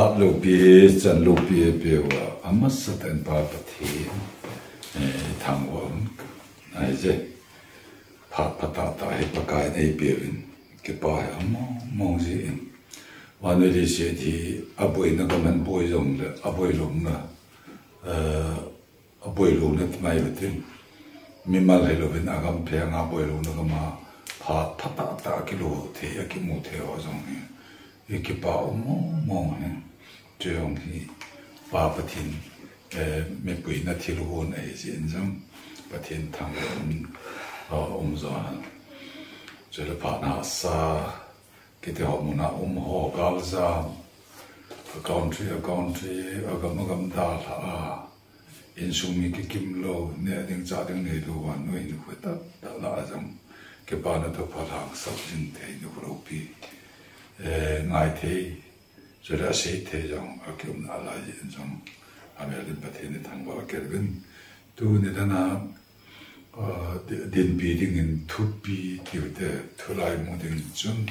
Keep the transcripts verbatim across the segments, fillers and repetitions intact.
Phat loupi, chan loupi eipeuva, amasatah in Pa Pathen, eh, thangvah un, ahi je. Phat phatah tah hi Pakai in eipeuvin, kipa hi among mong jin. Vannoi leiset hi aboina gam ahin boi jongle, aboi louna, eh, aboi louna ti mai utin. Mimal hilouvin agam phenga boi louna gama phat phatah tah akilou thei, akimu thei ho jong hi, i kipa um mong mong hi. Chu jong hi Pa Pathen, eh, mipuina thilgon ahi jeh in jong Pathen thangvah un, eh, um jo hen. Chule phat hahsa kiti ho muna um ho, galjam, a country, a country, agam, agam dalha a, insung mi kikim lou, neh ding chah ding neilou vannoi hinkho tah tah lah a jong, kipana thupha lhangsap jing thei, hinkho loupi, eh, ngai thei, chule asei thei jong akium nalai jeh in jong, amelin Pathen in thangvah kit uvin. Tuni dana, ah, di-, dinpi dingin thupi tiute, thulai mu ding chun,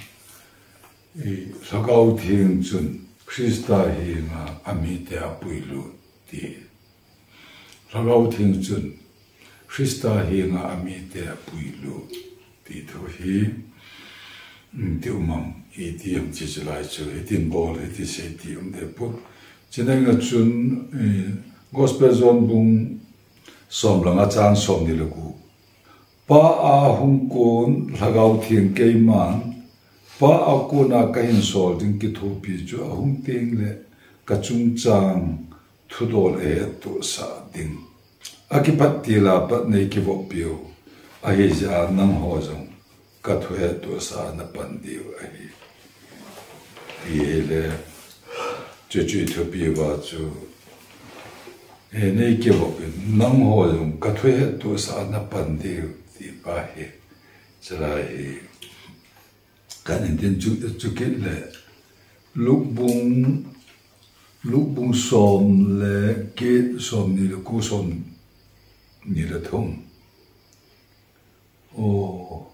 i, Lhagao Theng chun Christa henga amite apuilut ti. Lhagao Theng chun Christa henga amite apuilut ti thu hi, mm, ti um am, iti ham ti chu lai chu, hitin bol, hiti sei ti um deh put. Chunga chun, eh, Gospel John bung som le nga chang somni le gup. Pa a hung kon Lhagao Theng keiman, Pa a kona kahin sol ding kithopi chu ahung tengle kachungchang thudol ahettohsah ding. Akiphat til a pat neikivoppiu ahijeh a nangho jong kathu hettohsah a napan diu ahi. Hile, chuchu thupi uva chu, eh, neikivopin nangho jong kathu hettohsah a napan diu ti pa hi. Chulai hi kahin tin chu, chu kit le, Luke bung, Luke bung som le get, somni le ko, somni le thum. O,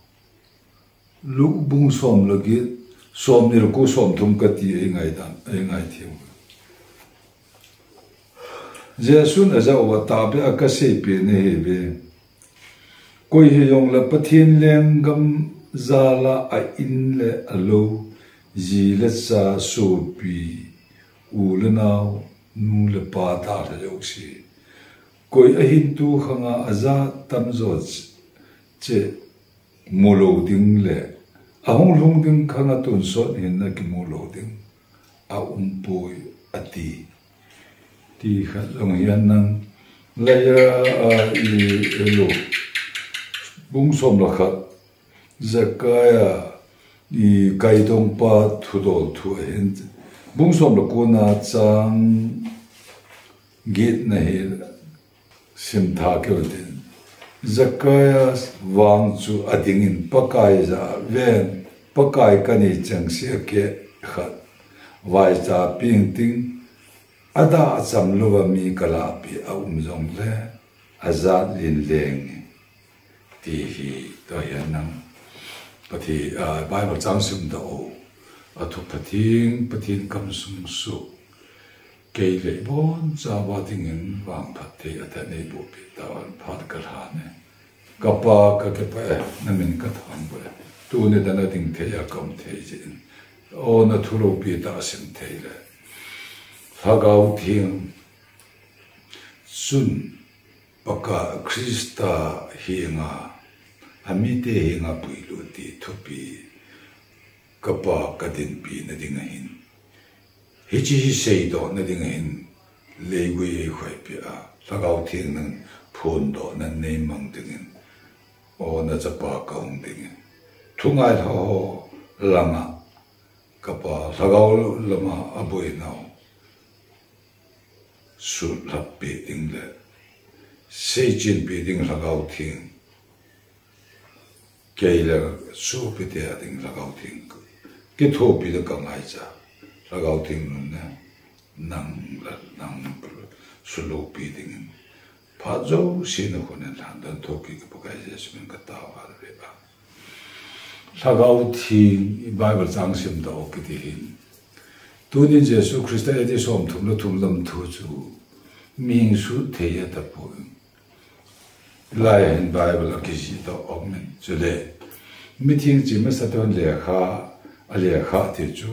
Luke bung som le get, somni le ko, somthum kati, eingai dan, eingai thei u. Jesun ajah uva, tahbeh a kaseipeh nahiuve. Koi hijongle Pathen lenggam jal a a-in le alou, ji le cha, sopi, u le nao, nu le pa dalha jouse, koi ahin tu khanga ajat tamjo cheh, cheh mu lou ding le ahung lhung ding khanga tonsot hinna kimu lou ding aumpoi, ati. Ti khat jong hi ahin, Luke, a, i, i Luke bung som le khat, Zakaia, i, kaidongpa thudol thu ahin. Bung som le kona chang getna hi sim tha keu hitin. Zakaia vang chu adingin Pakai jah a, ven, Pakai kanei chengse a keh khat vaichapeh inge, adah acham louva mi kalahpeh a um jongle, ajat lin leng inge. Ti hi, tua hi ahin, Pathen, a, Bible chang simdoh u, athu Pathen, Pathen kamsung suh, kei le ibonchauva dingin vangphatthei atahsa neibohpeh tauhen, phat kalhan e. Kapa kakipah e, namin kathangvah e. Tuni dana dingthei a kaum thei jeh in. O, nathu loupi tah sim thei le. Lhagao Theng chun Pakai Christa henga, amite henga puilut ti thupi, kapa kadinpi nading ahin. Hiche hi seidoh nading ahin, leigui eihoipeh a, Lhagao Theng in phondohna neimang dingin, o nachapa kahung dingin. Thungailhah ho langa, kapa Lhagao lama aboinau sutlhappeh ding le, seichenpeh ding Lhagao Theng. Kei le sopite a ding Lhagao Theng kithopina kangaicha. Lhagao Theng nunna, nang le nang sutlhappeh dingin. Phat jouse nakhut in lhandoh in thokit ka Pakai Jesu min in katao ve a. Lhagao Theng, Bible chang simdoh kiti hin. Tunin Jesu Christa A D somthum le thum lam thu chu mihing suhthei ahi tapoi. Lai hin Bible a kijih doh um in. Chule, mithengche masatah in lekha, alekha ti chu,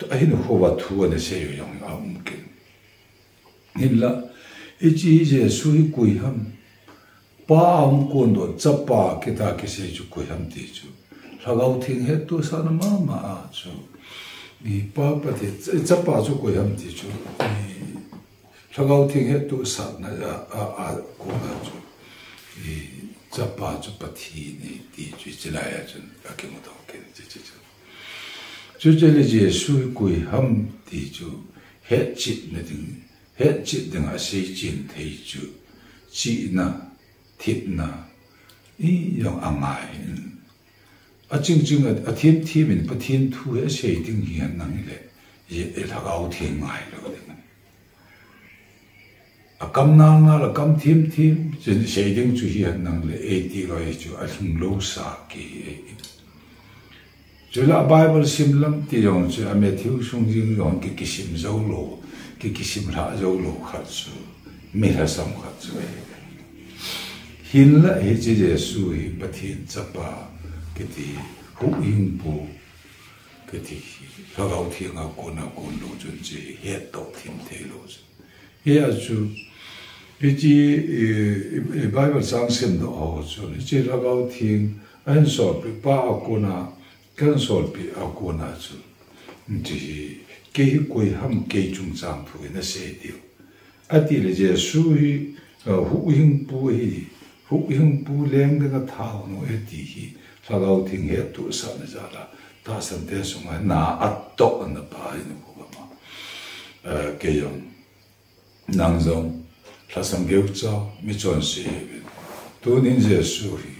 ahin houva thu ana sei u jong aum kit. Hinla, hiche Jesu hi koi ham, Pa aum kon doh, Chapa kiti a kisei chu koi ham ti chu, Lhagao Theng hettohsahna mama a chu, i Pa Pathen, Chapa chu koi ham ti chu, i Lhagao Theng hettohsahna a, a, a kona chu, i Chapa chu Pathen ahi ti chu hiche lai a chun akimudoh kit in, hiche chu. Chuche le Jesu hi koi ham ti chu hetchetna ding, hetchet ding a seichen thei chu, chihna, thepna, ijong angai in. Achingching a, athemthem in Pathen thu hi asei ding hihen lang hile, i, i Lhagao Theng ngailou ding. Akam nalnal, akam themthem, chun sei ding chu hihen lang le, eiti loi chu alhinglou sa kei. Chule a Bible sim lam ti jong chu a Matthew sung jing jong ki, kisim jou lou, ki, kisim lhah jou lou khat chu, mi lhasam khat chu ahi. Hinla hiche Jesu hi Pathen Chapa kiti, Huhhingpu kiti hi, Lhagao Theng a kona kon lou chun hiche hi hettoh thim thei lou chu. Hia chu, hiche, i, i, i Bible chang simdoh ho chun, hiche Lhagao Theng ahin solpeh, Pa a kona kahin solpeh a kona chu, hiche hi, kei hi koi ham, kei chungchang thu hi nasei diu. Atile Jesu hi, uh, Huhhingpu ahi, Huhhingpu leng dinga thao nu ahi ti hi, Lhagao Theng hettohsahna jal a, tahsan te sunga na atohna pa ahi nahi. Uh, kei jong, nang jong, lhasam geucha, mi chonse hiuvin. Tunin Jesu hi,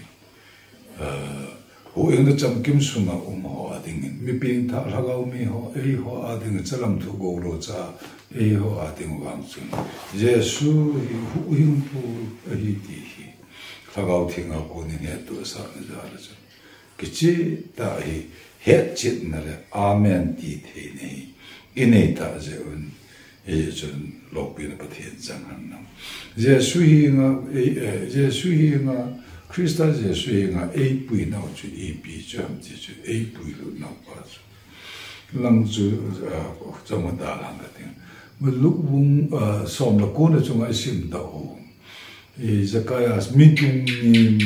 eh, huhhingna chamkim sunga um ho a dingin, mi pengthah lhagao mi ho, eiho a dingin, chalam thu goulo cha, eiho a ding vang chun, Jesu hi huhhingpu ahi ti hi, Lhagao Theng a konin hettohsahna jal a chun, kicheh tah hi hetchetna le amen ti theina hi inei tah jeh un, hichun loupina Pathen chang hen lang. Jesu henga, eh, eh, Jesu henga, Christa Jesu henga eipui nau chu ipi chu ham ti chu, eipui lut nau pa chu. Lang chu, ah, chomkhat dalhan kating. Luke bung, ah, som le ko na chunga isim tah u. I Zacchaeus, midung nim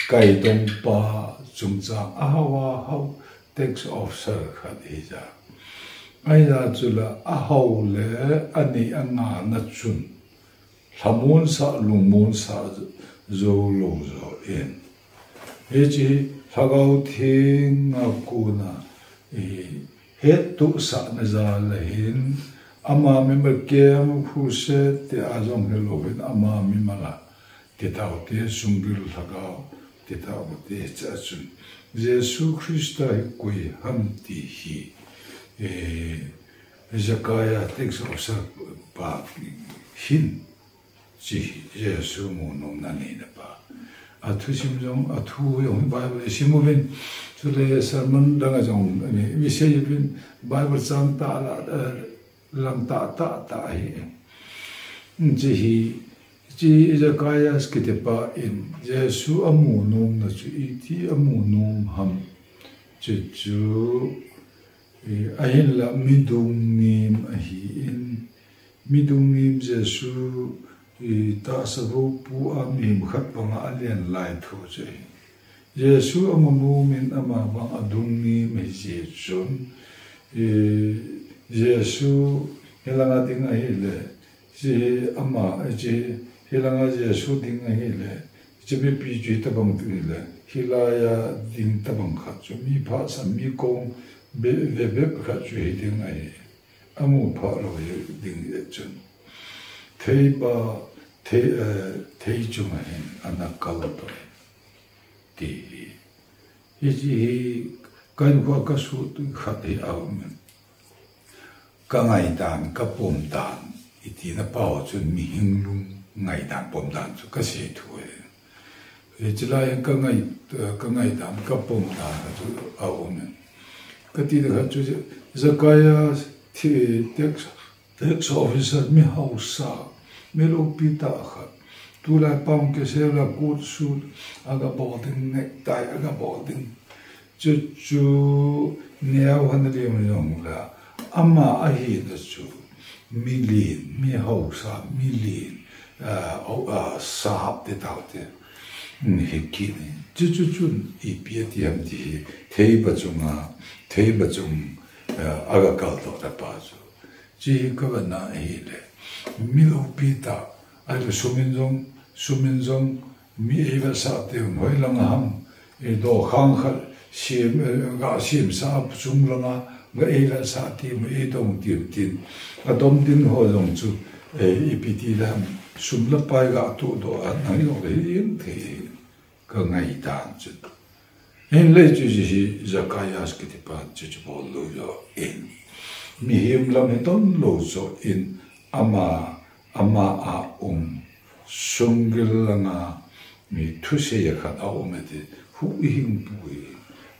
kaidong pa chungchang a hao a hao tax officer khat ahi ja. Ahi ja chu la a hao le a nei a ngah na chun lhamonsah, lungmonsah jou lou jo in. Hiche Lhagao Theng a kona, i, hettohsahna jal a hin, ama mimal camp, crusade ti a jong hilou hin, ama mimal a, ti tao te, sunggil lhagao, ti tao te, cha chun. Jesu Christa hi koi ham ti hi, eh, Zacchaeus tax officer pa hin, Chi Jesu mu nomna neina pa. A thusim jong, a thu jong Bible isim uvin. Chule sermon dang a jong, ani, mi sei uvin Bible chang tah la, eh, lang tah tah tah ahi. Chi hi, chi Zacchaeus kiti pa in Jesu amu nomna chu iti amu nom ham. Chi chu, eh, ahinla midung nim ahi in, Midung nim Jesu, i, tahsa vo pu a mihem khat banga alen lai thu chu ahi. Jesu amu nom in ama banga dung nim ahi jeh chun, i, Jesu hilanga ding ahile, chi ama, chi hilanga Jesu ding ahile, chi mipi chu hitobang ding ahile, hilaiya ding tobang khat chu mi phasam mi kong be, ve bep khat chu hiding ahi. Amu phah lou hi ding jeh chun. Theiba, thei, eh, thei chunga hin ana kal doh e. Ti hi. Hiche hi kahinkhoa kasut khat hi aum in. Ka ngaidan, ka pomdan, iti na pa ho chun mihing lung ngaidan pomdan chu kasei thu ahi. Hiche lai in ka ngai, ka ngaidan, ka pomdan khat chu aum in. Kati dan khat chu, Zacchaeus, Thi tax, tax officer mi hausa, mi loupi tah khat. Tulai pang kisei la coat suit, aga bol ding necktie, aga bol ding. Chuchu neo hana lim jong la. Ama ahina chu. Milen, mi hausa, milen. Ah, oh, ah, sap te tau te. Hmm, hi kini. Chuchu chun ipi ati ham ti hi. Theiba chunga, theiba chung, ah, aga kal doh ta pa chu. Chi hi ka vana hi le. Mi loupi tah, ai le sumin jong, sumin jong, mi ei vetsah ti hoi langa ham. Ei do khang khat, sim, eh, ga sim sa sung langa, ga ei vetsah ti mu, ei dong ti tin. A dom din ho jong chu, eh, ipi ti le ham, sum le pai ga tu do a, nang jong le hi in thei. Ka ngai dan chu. Hin le chu ji hi Zacchaeus kiti pa chu chu bol lou jo in. Mihem lam hi don lou jo in ama, ama a um sunggil langa mi thusei khat a um e ti huhhingpu hi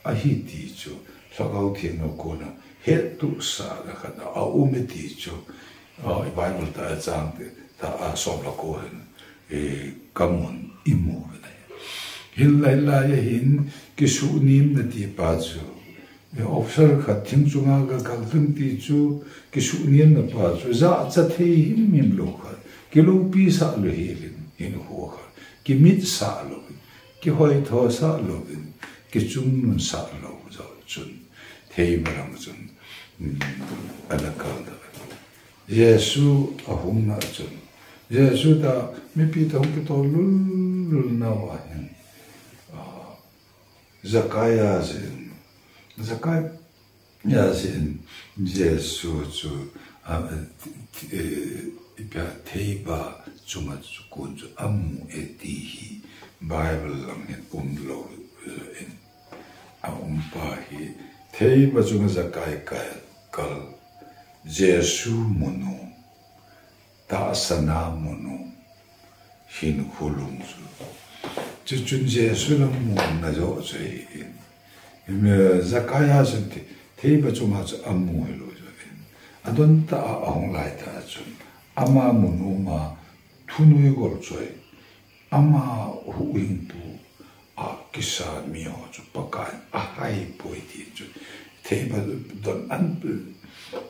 ahi ti chu Lhagao Theng a kona hettohsah khat a um e ti chu, ah, Bible tah a chang tah a som le ko hin, eh, kamun imu uve. Hin lai lai a hin kisuhnemna ti pa chu, eh, officer khat thing chunga ga kal ding ti chu kisuhnemna pa chu jachat thei himhim lou khat, kiloupi sah lou hel in, hinkho khat kimit sah lou, kihoitho sah lou in, kichungnun sah lou jo chun theiba lang chun, um, ana kal ta. Jesu ahung na chun, Jesu tah mipi tah hung kitol lul lul nau a hin, ah, Zacchaeus in, Zacchaeus in Jesu chu, ah, eh, ipi a theiba chunga chu kon chu amu e ti hi Bible lang hin um lou in. A um pa hi theiba chunga Zacchaeus kal, kal, Jesu munu, tahsan a munu, hinkho lung chu. Chuchun Jesu lam muna jo chu hi in. Zacchaeus in theiba chunga chu amu hilou jo in. Adon tah a ahung lai tah chun ama munu ma thunui gol choi. Ama huhhingpu a kisa mi ho chu Pakai ahaipoi ti chu. Theiba don an,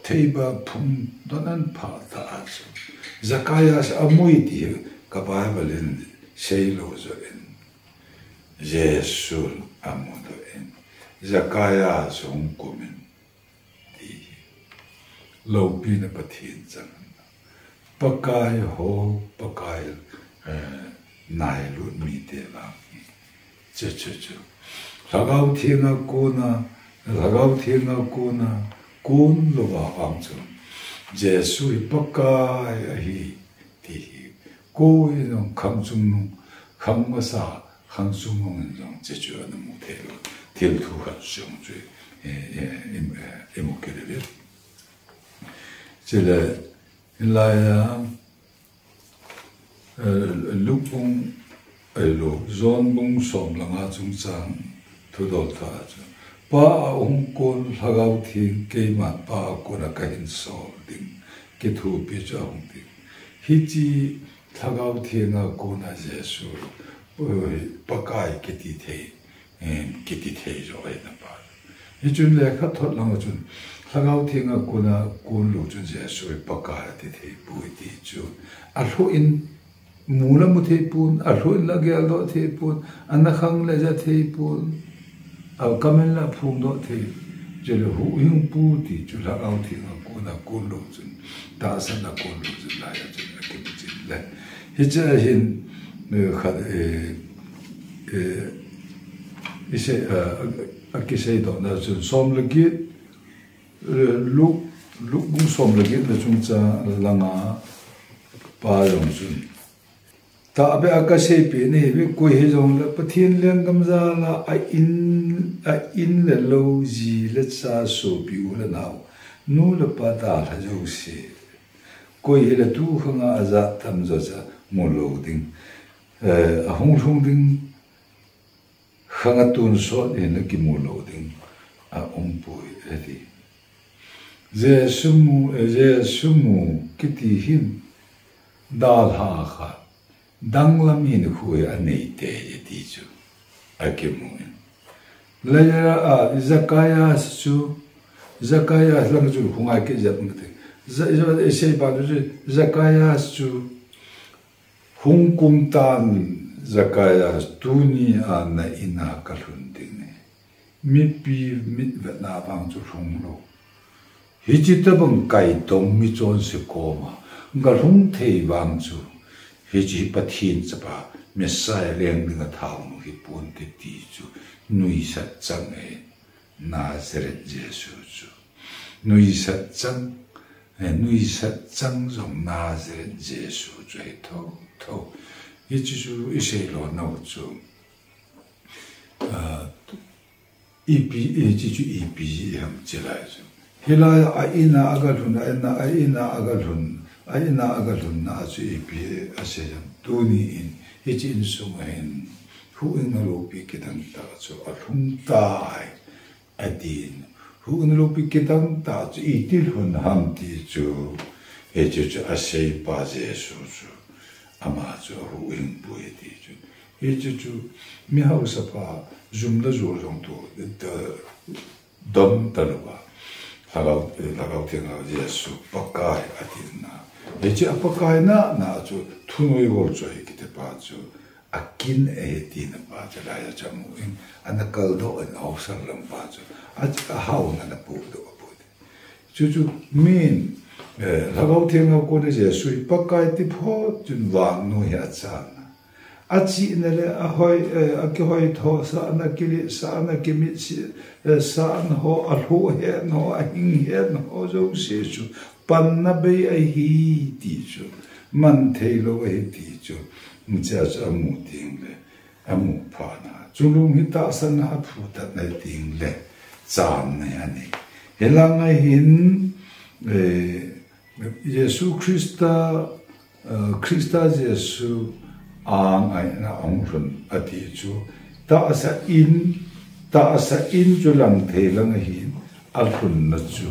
theiba phung don an pha ta a chu. Zacchaeus amu e ti ka Bible in seilou jo in. Jesu amu doh in. Zacchaeus hung kum in. Ti hi loupina Pathen chang. Pakai ho, Pakai, eh, nailut mite vang hi. Chu, chu, chu. Lhagao Theng a kona, Lhagao Theng a kona, kon louva vang chu. Jesu hi Pakai ahi. Ti hi, ko in jong khang chungnung, khang masa, khang chungnung in jong chuchu ana mu thei lou. Thil thu khat jong chu, eh, eh, i, eh, imu kit le. Chule, hilai a, eh, Luke bung, eh, Luke, John bung som le nga chungchang thudol tah a chu. Pa ahung kon Lhagao Theng keiman Pa a kona kahin sol ding. Kithopi chu ahung ding. Hiche Lhagao Theng a kona Jesu, eh, Pakai kiti thei, eh, kiti thei jo ahi na pa. Hichun lekhathot lang a chun, Lhagao Theng a kona kon lou chun Jesu Pakai ati thei poi ti chu. Alhou in mu la mu thei pon, alhou in la geldoh thei pon, ana khang le ja thei pon. A kamin la phongdoh thei, chule huhhingpu ti chu Lhagao Theng a kona kon lou chun, tahsan a kon lou chun, lai a chun akimu chin le. Hiche a hin, eh, khat, eh, eh, isei, eh, a, akisei doh na chun, som le get, eh, Luke, Luke bung som le get na chungchang lang a pa jong chun. Tahbeh a kaseipeh nahi uve, koi hijongle Pathen lenggam jal a, a in, a in le lou, ji le cha, sopi u le nao, nu le pa dalha jouse. Koi hile tu khang a ajat tamjo cha mu lou ding. Eh, ahung lhung ding. Khang a tonsot in akimu lou ding aumpoi ati. Jesu mu, eh, Jesu mu kiti hin dalha khat danglam hinkho hi anei tei e ti chu akimu in. Lazarus, ah, Zacchaeus chu, Zacchaeus lang chu khungai ke jat nge te. Za-, za-, isei pa chu Zacchaeus chu hung kum tan Zacchaeus, tuni a na in a kalhun ding e. Mipi mitvetna vang chu lhung lou. Hiche tabang kaitong mi chonse koma galhung thei vang chu, hiche hi Pathen chapa, Messiah leng dinga thaonu hi ponte ti chu nuisat chang e, Nazareth Jesu chu. Nuisat chang, eh, nuisat chang jong Nazareth Jesu chu hi tho, tho. Hiche chu isei lou nau chu. Ah, Ipi, eh, hiche chu ipi ham ti lai chu. Hilai a in a agalhun, a in a, a in a agalhun, a in a agalhun na chu ipi asei ham. Tuni in, hiche insung a hin, huhhingna loupi kidang tah chu alhung tai, atin. Huhhingna loupi kidang tah chu iti lhun ham ti chu, hiche chu asei pa Jesu chu. Ama chu ahuhhing poi ti chu. Hiche chu, mi hausapa, jum le jol jong tu, ta, dom talouva. Lhagao, Lhagao Theng a Jesu Pakai atina. Hiche a Pakai na, na chu, thunoi gol chu hi kiti pa chu, akin e tina pa chu lai a chu amu in, ana kaldoh in hausar lam pa chu, a, ahaona ana pudoh a pu. Chu chu min, eh, Lhagao Theng a kona Jesu hi Pakai ti phot chun vannoi hi achan a. Achihna le ahoi, eh, akihoithosahna, kiletsahna, kimitsiet, eh, sahna ho, alhuh hetna ho, ahing hetna ho jouse chu panna bei ahi ti chu, man theilou ahi ti chu, hichea chu amu teng le, amu phat na. Chulung hi tahsanna aphutatna teng le, chamna hi anei. Hilang a hin, eh, Jesu Christa, eh, Christa Jesu ang a in ahung lhun ati chu, tahsa in, tahsa in chu lang thei lang a hin, alhunna chu,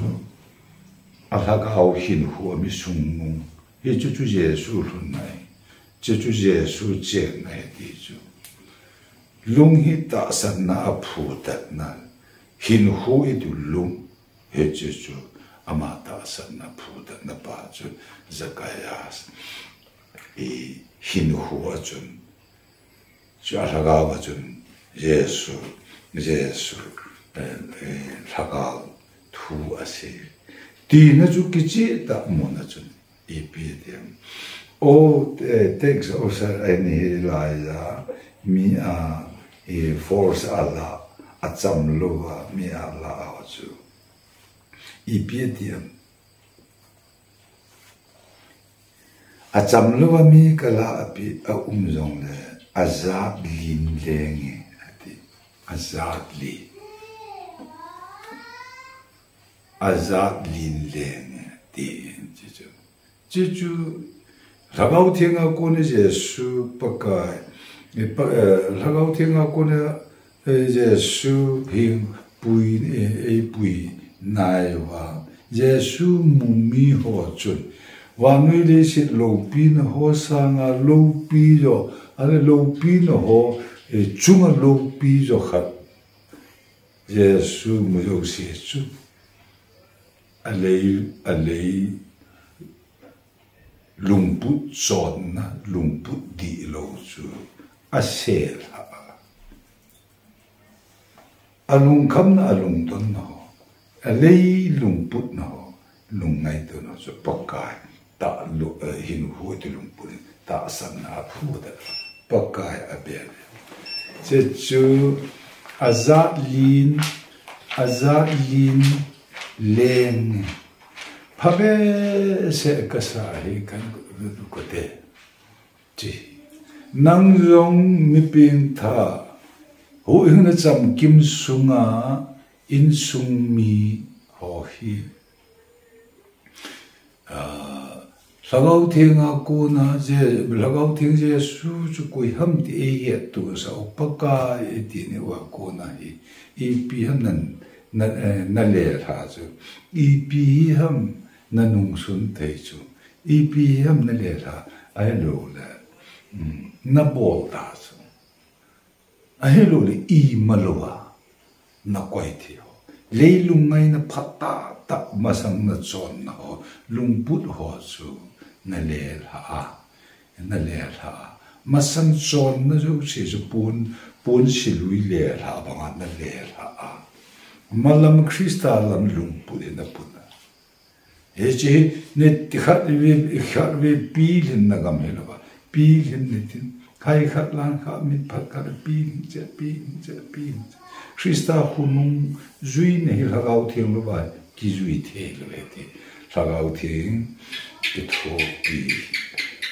alhagao hinkho a mi sungnung. Hichu chu Jesu lhunna ahi. Hichu chu Jesu chenna ahi ti chu. Lung hi tahsanna aphutatna. Hinkho itu lung. Hiche chu ama tahsanna phutatna pa chu Zacchaeus i hinkho a chun, chu alhagao a chun Jesu, Jesu, eh, eh, lhagao thu asei. Tina chu kicheh tah mun a chun ipi ti ham. O, eh, text author a hin hilai a mi a, eh, force a la, acham louva mi a la a chu. Ipi ati ham. Acham louva mi kala a pi a um jongle, ajat lin leng e, ati. Ajat lin. Ajat lin leng e, ti in, ti chu. Chuchu, Lhagao Theng a kona Jesu Pakai, eh, Pa-, eh, Lhagao Theng a kona, eh, Jesu hing pui, eh, eipui nai uva. Jesu mu mi ho chun, vannoi leiset loupina ho sanga loupi jo, ale loupina ho, eh, chunga loupi jo khat. Jesu mu jouse chu, alei, alei, lungput chonna, lungput dihlou chu asel a. Alungkhamna, alungdonna ho, alei lungputna ho, lungngaitona ho chu Pakai tah lou, eh, hinkho ti lungput, tahsanna aphuta, Pakai abel. Chuchu ajat lin, ajat lin leng. Phabehseh kasa hi kan kote. Chi. Nang jong mi pengtha, huhhingna chamkim sunga insung mi ho hi. Ah, Lhagao Theng a kona Je-, Lhagao Theng Jesu chu koi ham ti eihettohsah u, Pakai iti ni uva kona hi. Ipi ham nan na, eh, na lelha chu. Ipi hi ham na nungsun thei chu. Ipi hi ham na lelha, ahilou le, um, na bol ta chu. Ahilou le ima louva na koi thei ho. Leilung ngaina phatah tah masang na chonna ho, lungput ho chu na lelha a. Na lelha a. Masang chonna jouse chu pon, pon silui lelha banga na lelha a. Malam Christa lam lungput hi na pun a. Hiche hi niti khat ve, khat ve pilhinna gam hilouva. Pilhin nitin. Khai khat lang khat mit phat khat pilhin che, pilhin che, pilhin che. Christa khonung juina hi Lhagao Theng louva kijui thei lou ahi ti. Lhagao Theng kithopi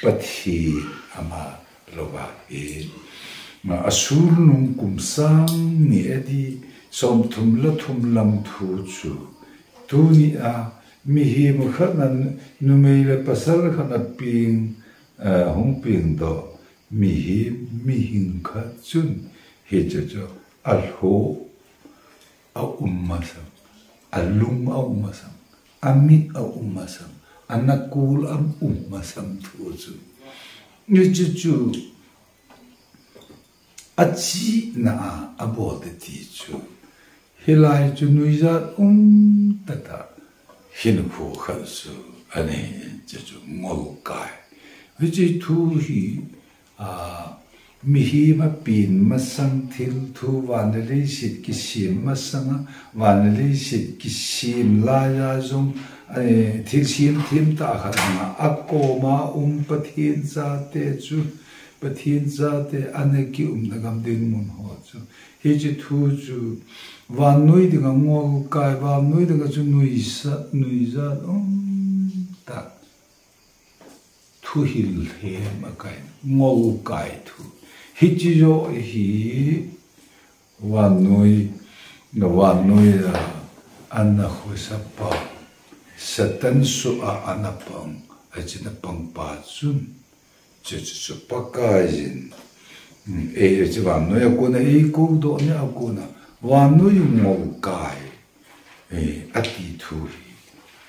Pathen ama louva ahi. Ma asul nung kum sang ni adi, som thum le thum lam thu chu. Tuni a, mihem khat na numei le pasal khat na peng, eh, hung pengdoh. Mihem, mihing khat chun, hiche chu alhoh a um masang, alung a um masang, amit a um masang, ana kul a um masang thu chu. Hiche chu, achihna a, abol te ti chu. Hilai chu nuijat um tah tah hinkho khat chu ahi, hiche chu ngolkai. Hiche thu hi, a, mihem a pen masang thil thu van le leiset kisem masang a, van le leiset kisem laiya jong, eh, thilsem them tah khat a, akoma um Pathen chate chu, Pathen chate ana kiumna gam dinmun ho chu. Hiche thu chu, vannoi dinga ngolkai, vannoi dinga chu nuisa, nuijat um tah. Thuhil hem akai, ngolkai thu. Hiche joh hi vannoi, vannoi a ana khosa pa, Satan soh a ana pang, achina pang pa chun. Chu, chu, chu, Pakaiyin. Hmm, ei, ei, chu vannoi a kona, ei, koudoh ni a kona. Vannoi ngolkai. Ei, ati thu hi.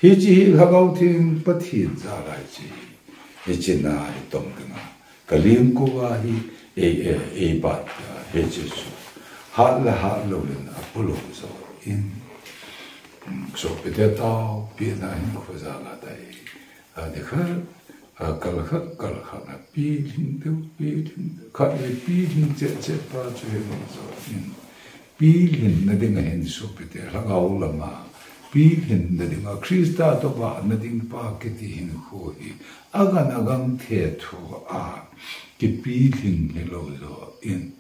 Hiche hi Lhagao Theng Pathen jal ahi hiche hi. Hiche na hi tong dinga. Ka lengkouva hi, ei, ei, ei bat, hiche chu. Hat le hat lou in, apulou jo in. Hmm, sopite taopi na hinkho jal a tai. Ani khat, a, kal khat, kal khat a pilhin deu, pilhin deu. Khat le pilhin cheh cheh pa chu hilou jo in. Pilhinna dinga hin sopite, lhagao lama. Pilhinna dinga, Christa toh vahna ding pa kiti hinkho hi. Agang agang thethu a, kipilhin hilou jo in.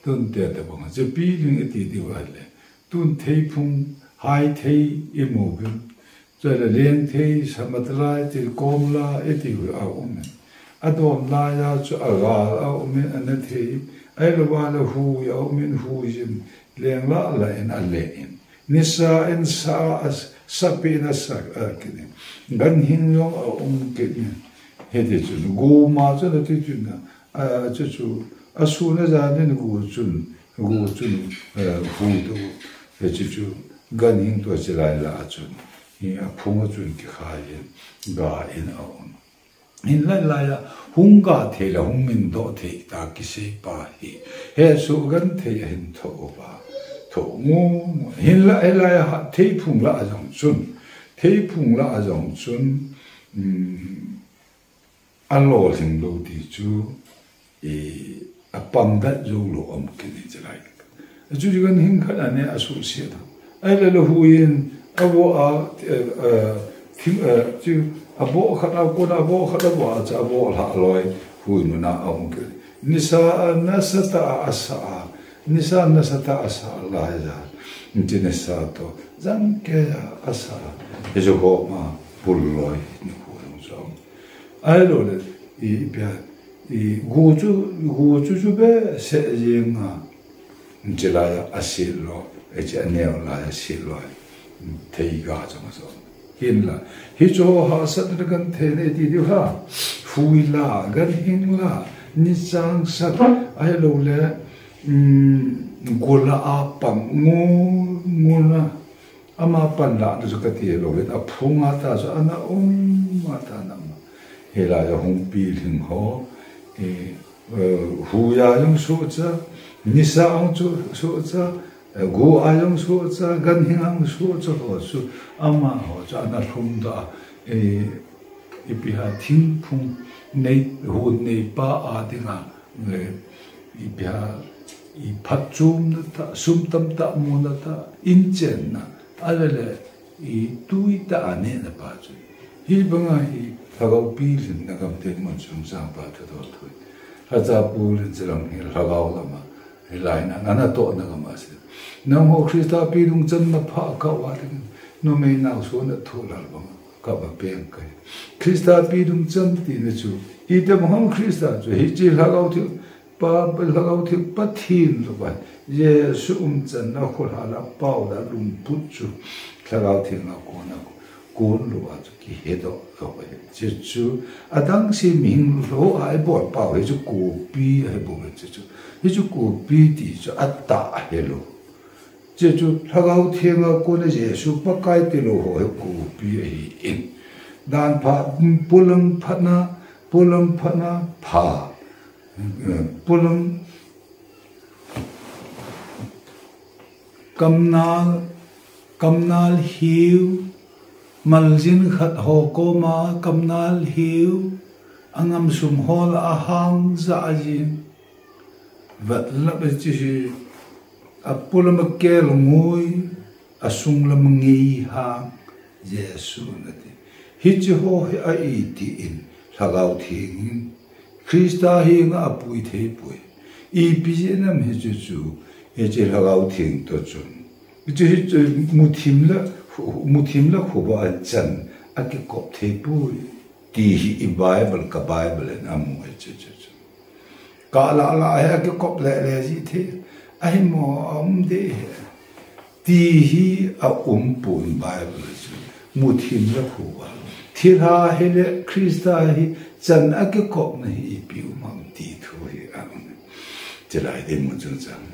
Tun tete bang, che pilhin iti diu ahile. Tun theiphung, haithei imu uvin. Chule lengthei, samatlai, tilkomla, iti hu a um in. Adon laiya chu agal a um in, anathei. Ahilouva le hui a um in, huiyin. Leng lah lah in, ale in. Nisa in sa, a, sapeh in asa, a, kit in. Ganhing jong a um kit in. Hiti chun, goma chu nati chun, a, chu chu, asun ajan in go chun, go chun, eh, hui to. Hiche chu, ganhing toh chilai lah a chun. Hi aphung a chun kikhai in, ga in a um. Hinlah laiya, hung ga thei le hung mindoh thei ta kisei pa hi. Hesoh genthei ahin thoh uva. Thoh ngu, hinlah, hilaiya ha, theiphung lah a jong chun. Theiphung lah a jong chun, um, alolhing lou ti chu, i, apang dat jou lou um kit in chilai. Achu chu ganhing khat ane asuhset. Ahile le huiyin, avoh a, eh, eh, thim, eh, chu, avoh khat a kona, avoh khat avoh a, chu avoh lha loi, hui mun a um kit. Nisa, nasa tah a asa a, nisa, nasa tah a asa laiya. Hiche nisa toh, jangkei a asa. Hichu koma, pul loi, ni hui jong. Ahilou le, i, i pia, i, go chu, go chu chu behseh jeng a, chilaiya aset lou, hiche aneo laiya aset lou, theiga chang a jong. Hinlah, hichu hahsatna genthei nei ti diu ham, hui lah, ganhing lah, nichangsat, ahilou le, um, Gola a pang ngul ngul na. Ama panlah na chu kati lou hin, aphung a ta chu ana um a ta na ma. Hilai a hung pilhing ho, eh, eh, huya jong sohcha, nisa jong chu sohcha, eh, go a jong sohcha, ganhing a jong sohcha ho chu amaho chu ana lhung doh a, eh, ipi ham thingphung nei, hon neipa a dinga, eh, ipi ham, i phatchomna tah, sum tamtah muna tah, in chenna, ahilou le, i tui tah a nehna pa chu. Hibanga hi lhagao pilhinna gam dinmun chungchang pa thudoh thu. Lhacha pu lin chilang hi lhagao lama, hilai na, nana tohna gam a si. Nangho Christa pi dungchan na pha kah uva ding, numei nao suna thu lal bang, kaba peng kai. Christa pi dungchan tina chu, itobang ham Christa chu, hiche lhagao theng, Pa, Lhagao Theng Pathen louva, Jesu umchan na khulha la pao la lungput chu, Lhagao Theng a kona kon louva chu kihedoh lou ahi. Chuchu, adang se mihing lou a ibol pau hi chu kopi ahi bou ahi chuchu. Hichu kopi ti chu atah ahi lou. Chuchu Lhagao Theng a kona Jesu Pakai ti lou ho hi kopi ahi in. Dan pha, polam phatna, polam phatna pha. Polam kamnal, kamnal hiu, maljin khat ho koma kamnal hiu, angam sung ho la ahang ja ajin. Vat la be chi hi, apolam akel ngui, asung lam ngei hang, Jesu nati. Hiche ho hi a iti in, Lhagao Theng in, Christa henga apui thei poi. Ipi jeh ham hichu chu, hiche Lhagao Theng toh chun. Hichu hichu muthim la, muthim la khuba chan akikop thei poi. Ti hi i Bible, ka Bible in amu ahi chuchu chu. Ka la la hi akikop le le ji thei. Ahi mo um de hi. Ti hi aumpon Bible chu. Muthim la khuba. Thilha hi le Christa hi chan akikopna hi ipi um ham ti thu hi aum. Chulai dinmun chungchang.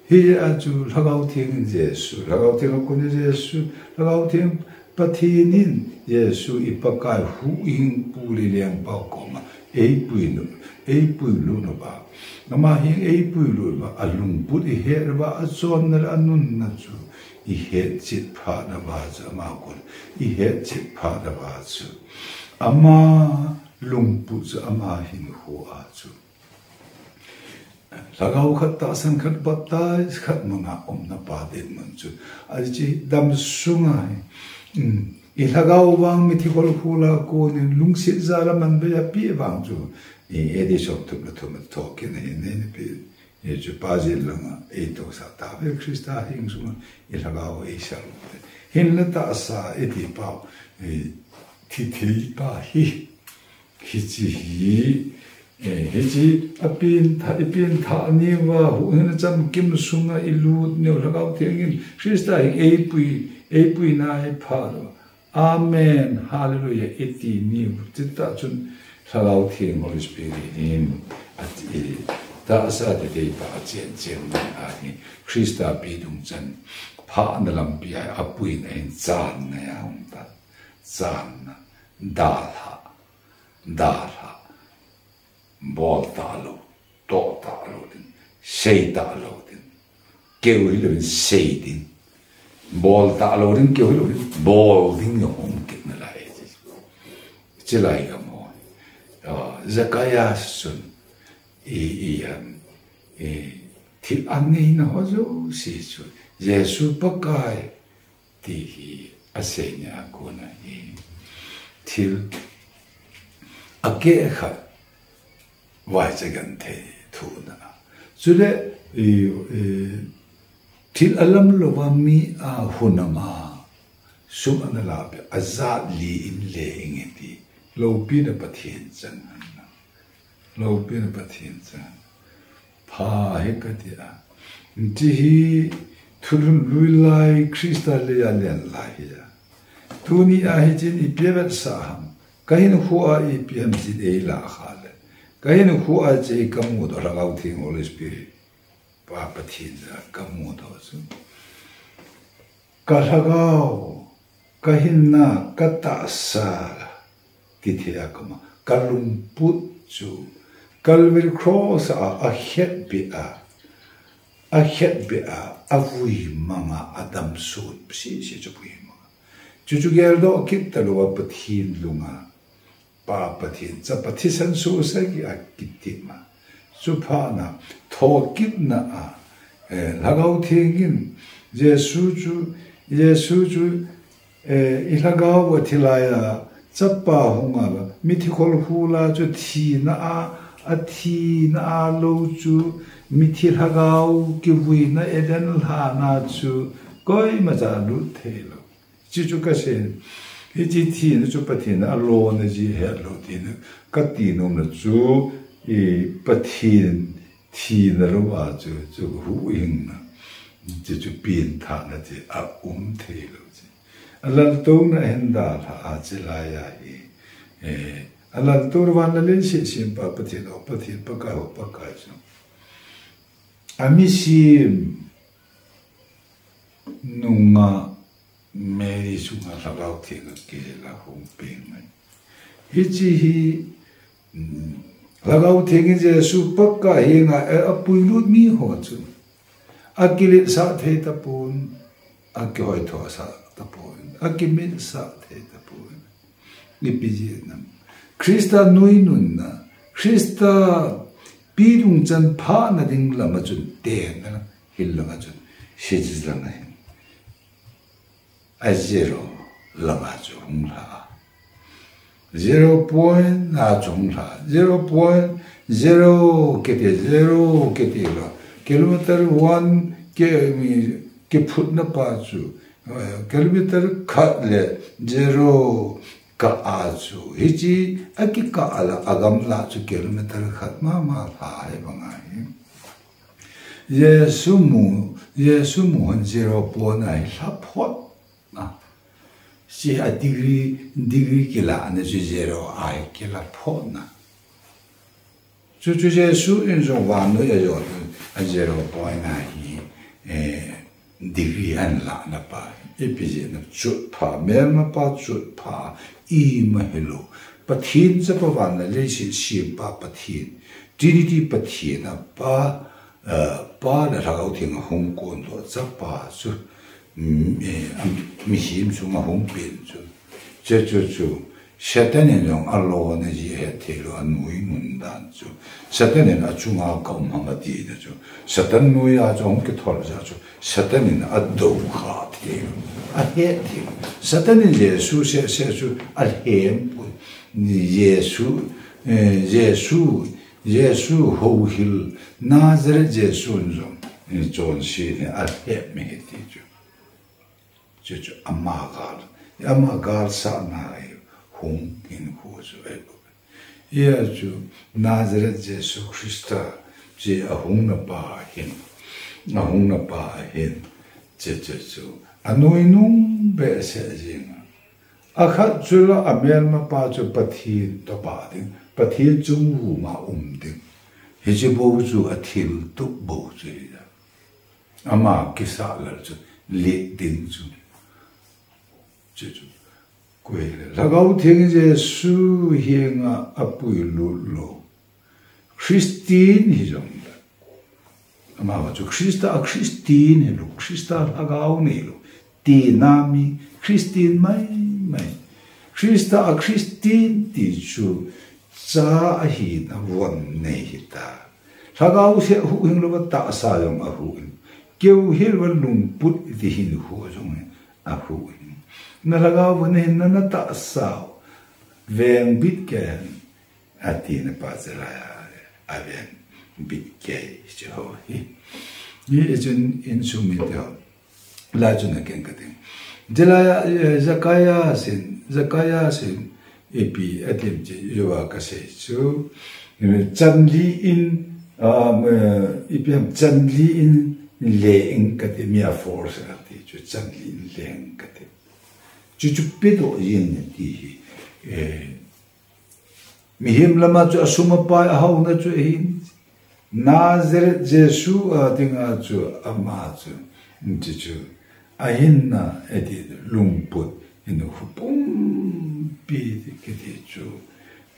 Hia chu Lhagao Theng in Jesu, Lhagao Theng a kon in Jesu, Lhagao Theng Pathen in Jesu i Pakai huhhingpu le lengpau koma eipui nu, eipui lut nu ba. Ama hin eipui lut ba, alungput ihet ba, achonna le anunna chu ihet chet phat na ba chu ama kon, ihet chet phat na ba chu. Ama lungput chu ama hinkho a chu. Lhagao khat tahsan khat baptize khat muna umna pa dinmun chu. Ahi chu dam sunga hi. Um, i lhagao vang mithi khol khol a kon in lungset jal a man bei a pi vang chu. I Eddie som thum le thum a thokit na hi nei ni pi. Hichu pa jil langa ei tohsa tave Christa hing sunga i lhagao ei sal. Hinla tahsa i ti pau, i thi thei pa hi. Hiche hi, eh, hiche a pengthah, i pengthah niuva, huhhingna chamkim sunga i lut niu Lhagao Theng in Christa hi eipui, eipui nai phat u. Amen, Hallelujah, i ti niu. Chutah chun Lhagao Theng Holy Spirit in ati, tahsa te te pa a chen chen na ahi. Christa pi dungchan phahna lampi a apuina in channa a um ta. Channa, dalha. Dalha. Bol talou, toh talou ding, sei talou ding, keu hilou ding sei ding, bol talou ding, keu hilou ding, bol ding jong um kit nalai. Chulai gam ho. Ah, Zacchaeus chun, i, i, um, i, thil anei na ho jouse chu, Jesu Pakai, ti hi asei nia kon ahi. Thil akeh khat vaicha genthei thuna. Chule, i, i, thil alam louva mi a hunam a sum ana lapi, ajat li in le inge ti. Loupina Pathen chang ana. Loupina Pathen chang. Pha hi kati a. Hiche hi thulhun lui lai Christa lei a len lai hi a. Tuni a hichun ipi vetsah ham. Ka hinkho a ipi ham chun ei lah kha le. Ka hinkho a chun ei kamu doh Lhagao Theng Holy Spirit. Pa Pathen ja kamu doh chu, ka lhagao, ka hinna, ka tahsa, tithei a kama, ka lungput chu Calvary Cross a, akhetbeh a, akhetbeh a, avui manga, adamsot sese chu avui manga. Chuchu geldoh kit talouva Pathen lunga Pa Pathen, Chapa thisan sosagi a kitim a, chuphat na, thokitna a, eh, Lhagao Theng in Jesu chu, Jesu chu, eh, i lhagao a thi laiya, Chapa hung a, mithi kholhul a chu thina a, athina a lou chu, mithi lhagao kivuina Eden lhan a chu, koimacha lut theilou. Chuchu kasei, hiche thina chu Pathen in alona ji hetlou tina, kati nomna chu, i Pathen thina louva chu, chu huhhingna, chuchu pengthahna chu aum theilou chu. Alaltouna hin dalha a chulaiya hi, eh, alaltouna van le leiset sempa Pathen, o Pathen, Pakai ho Pakai chu, amisim nunga Mary chunga Lhagao Theng akihel a hung peng mai. Hiche hi, um, Lhagao Theng in Jesu Pakai henga, eh, apuilut mi ho chu akiletsah thei tapon, akihoithosah tapon, akimitsah thei tapon. Ipi jeh ham? Christa nuinunna, Christa pi dungchan phahna ding lama chun tenna, hil langa chun, hiche langa hin a zero langa chu hung lha a. Zero point a chu hung lha. Zero point zero kiti, zero kiti lou. Kilometer one ki, kiphutna pa chu, eh, kilometer khat le zero kah a chu. Hiche akikah a la agamla chu kilometer khat mama lha ahi banga hi. Jesu mu, Jesu mu hon zero point a hi lha phot na. Hiche a degree, degree kilahna chu zero a hi kila phot na. Chuchu Jesu in jong vannoi a jot a zero point a hi, eh, degree ahin lahna pa. Ipi jeh ham, chutpha, melmapa chutpha, ima hilou. Pathen Chapa van le leiset sempa Pathen, Trinity Pathen a Pa, eh, Pa le Lhagao Theng a hung kondoh Chapa chu, mm, eh, am, mihem chunga hung pen chu. Chuchu chu, Satan in jong alona ji ahet theilou, anuinun dan chu. Satan in achunga ka um ham atina chu. Satan nuiya chu hung kithol jeh chu. Satan in adou kha theilou, ahet theilou. Satan in Jesu sese chu alhem poi. Jesu, eh, Jesu, Jesu houhil, Nazareth Jesu in jong, eh, chonse in alhem ahi ti chu. Chuchu ama gal, ama galsatna a hung hinkho chu ahi bou. Hia chu Nazareth Jesu Christa chu ahungna pa ahin, ahungna pa ahin, chuchu chu anuinung behseh jing a. Akhat chu la amelmapa chu Pathen toh pah ding, Pathen chunga um ding. Hiche bou chu athiltup bou chu ahi. Ama kisah lal chu let ding chu. Chuchu. Koi le Lhagao Theng Jesu henga apuilut lou Christian hijong le, ama chu Christa a Christian hilou, Christa lhagao neilou, tina mi Christian maimai. Christa a Christian ti chu cha ahina von nei hita. Lhagao seh huhhing louva tahsa jong ahuhhing. Keu hilouva lungput iti hinkho jong ahuhhing. Na lhagao uva nahinna, na tahsa u vengbit kei hen, atina pa chu laiya, avengbit kei chu ho hi. Hichun insung mite ho. Lai chun akeng kati. Chulaiya, eh, Zacchaeus in, Zacchaeus in, ipi atim chu, jouva kasei chu, eh, chanli in, ah, eh, ipi ham, chanli in leng kati, mi a force kati chu, chanli in leng kati. Chuchu pedoh jeng e ti hi, eh, mihem lama chu asum apai ahaona chu ahin, Nazareth Jesu a dinga chu ama chu, hiche chu, ahinna, eti, lungput, hinkho pumpi kiti chu,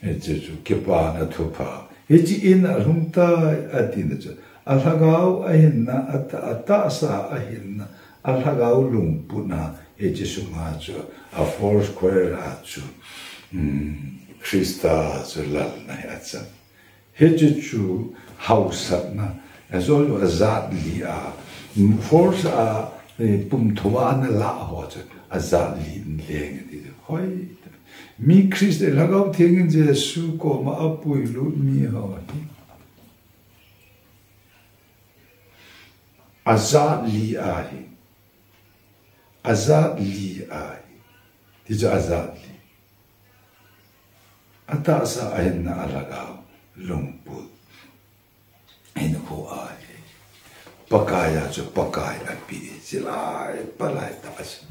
hiche chu, kipana thupha. Hiche in alhung tai, atina chu, alhagao ahinna, ata-, atahsa ahinna, alhagao lungputna, hiche sunga chu, a four square a chu, um, Christa chu lalna hi achang. Hiche chu hausatna, ajo jo ajat li a, force a, eh, pumthu a ana lah ho chu, ajat li in leng ati chu. Hoi, mi Christa Lhagao Theng in Jesu koma apuilut mi ho hi. Ajat li ahi. Ajat li ahi. Ti chu ajat li. Atahsa ahinna alhagao, lungput, hinkho ahi. Pakai a chu Pakai api, chilai, palai ta chu.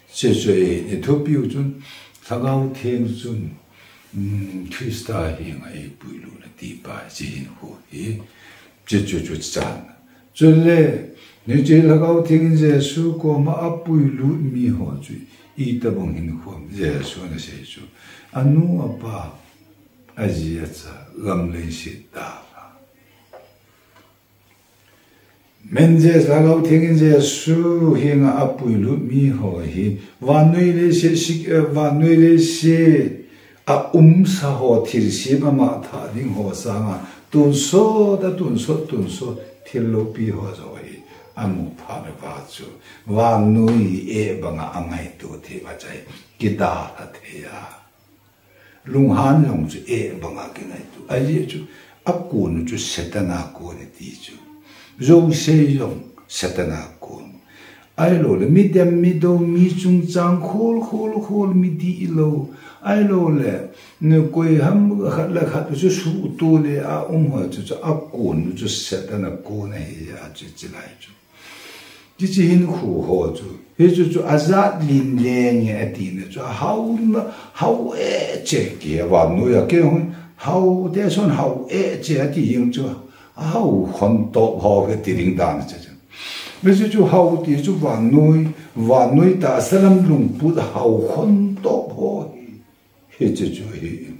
Hiche chu ahi, ithupiu chun, Lhagao Theng chun, um, Christa henga eipuilut na ti pa, hiche hinkho hi, hiche chu chu chan. Chule, hiche Lhagao Theng in Jesu koma apuilut mi ho chu, itobang hinkho ham, Jesu ana sei chu. Anu apa, aji acha, gam leiset dalha. Min Jesu, Lhagao Theng in Jesu henga apuilut mi ho hi, vannoi leiset sik-, eh, vannoi leiset a umsa ho thilsem ama thah ding ho sanga, tonsot a tonsot, tonsot, thil loupi ho joh hi, amu phat uva chu, vannoi eh banga angaito thei uva chu ahi, kidalha thei a. Lunghan jong chu eh banga kingaito. Ajeh chu, akon u chu Satan a kon e ti chu. Jouse jong Satan a kon. Ahilouleh, midem, midou, mi chungchang, khol, khol, khol, mi dihlou. Ahilouleh, koi ham khat le khat chu suhto le a um ho chu, chu akon u chu Satan a kon ahi a chu, chilai chu. Hiche hinkho ho chu, hichu chu ajat lin leng e atina chu, ahaona, hao eh cheh kei, vannoi a kei hon, hao te son hao eh cheh ati jeng chu, ahao khon top ho hi ti ding dan chu chu. Hichu chu hao ti chu vannoi, vannoi tahsa lam lungput hao khon top ho hi. Hiche chu ahi in.